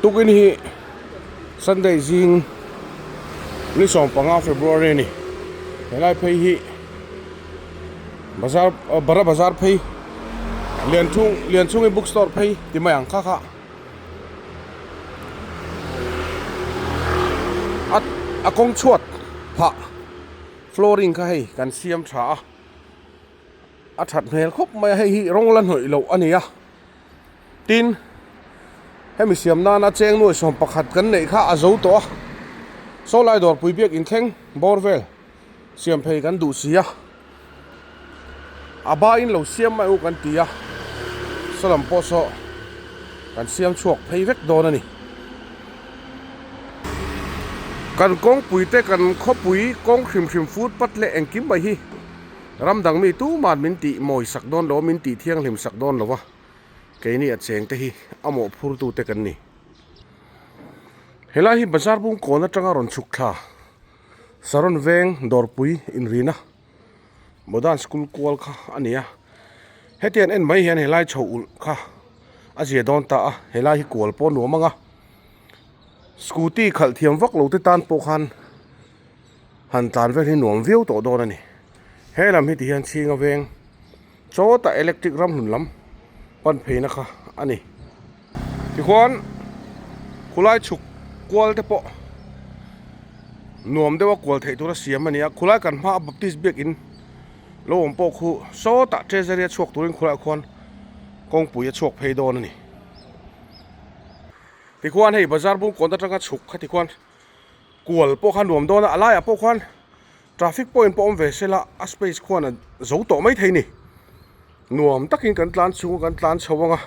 Tukin hi Sunday zing ni 15 February a ni. Helai phei hi bazar Bara bazar phei Lianchhung Lianchhungi book store phei ti mai ang kha kha a a kawng chhuat phah flooring kha hei kan siam tha a a that hmel khawp mai a hei hi rawng la hnawih loh a ni a tin hemi siam nana cheng nuai 11 kan neih kha a zo tawh a saw lai dawrpui biak inthleng bawr vel siam phei kan duh si a a ba in lo siam mai u kan ti a saw lam pawh saw kan siam chhuak phei vek dawn a ni kan kawngpui te kan khawpui kawng hrim hrim footpath leh engkim mai hi ram dang mi tuman min tih mawi sak dawn lo min tih thianghlim sak dawn lo va keini a cheng te hi a mawhphur tu te kan ni helai hi bazar bung kawn atanga rawn chhuk thla. Saron veng dawrpui inrina Modern school kual kha a ni a hetiang en mai hian helai chho ulh kha a zia dawn ta a helai hi kual pawh a nuam ang a scooty khalh thiam vak lo te tan pawh khan han tlan vel hi nuam viau tawh dawn a ni he lam hi ti hian chhinga veng chawtah electric ram hlun lam pan pheina kha a ni. Tikhuan khulai chhuk kual te pawh nuam deuh a kual theih tur a siam a ni a khulai kan hma a baptist biakin lo awm pawh khu sawtah treasury a chhuak turin khulaiah khuan kawngpui a chhuak phei dawn a ni. Tikhuan hei bazar bung kawn atanga chhuk kha tikhuan kual pawh kha nuam dawn a a laiah pawh khuan traffic point pawh awm ve se la a space khuan a zo tawh maithei a ni. Nuam takin kan tlan chhung a kan tlan chho ang a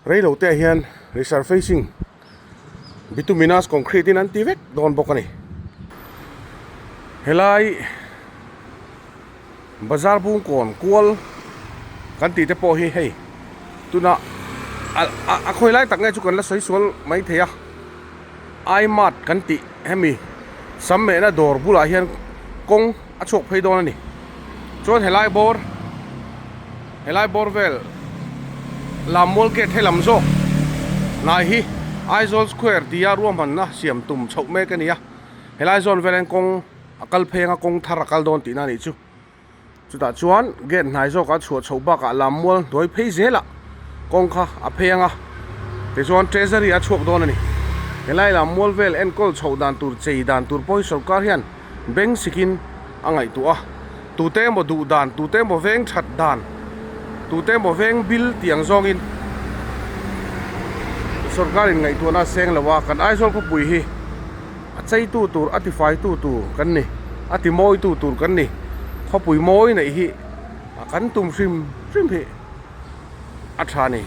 reilo te ah hian resurfacing bituminous concrete in an ti vek dawn bawk a ni helai bazar bung kawn kual kan tih te pawh hi hei tuna a a khawi lai tak nge chu kan la sawi sual mai thei a I mart kan tih hemi sam mehna dawr bulah hian kawng a chhuak phei dawn a ni chuan helai bawr helai bawr vel Lammual gate helam zawk hnai hi Aizawl square tia ruahmanna siam tum chhoh mek a ni a helai zawn vel hian kawng a kal phei anga kawng thar a kal dawn tihna a nih chu. Chutah chuan gate hnai zawkah chhuah chhoh bakah lammual hnuai phei zelah kawng kha a phei ang a, tichuan treasury a chhuak dawn a ni. Helai lammual vel enkawl chhoh dan tur chei dan tur pawh hi sorkar hian beng sikin a ngaihtuah a, tute emaw duh dan, tute emaw veng that dan, tute emaw veng bil tih ang zawngin sorkarin ngaihtuahna a seng lo a, kan Aizawl khawpui hi. A cheitu tur, a tifaitu tur kan ni, a timawitu tur kan ni. Khawpui mawi neih hi kan tum hrim hrim hi a tha a ni.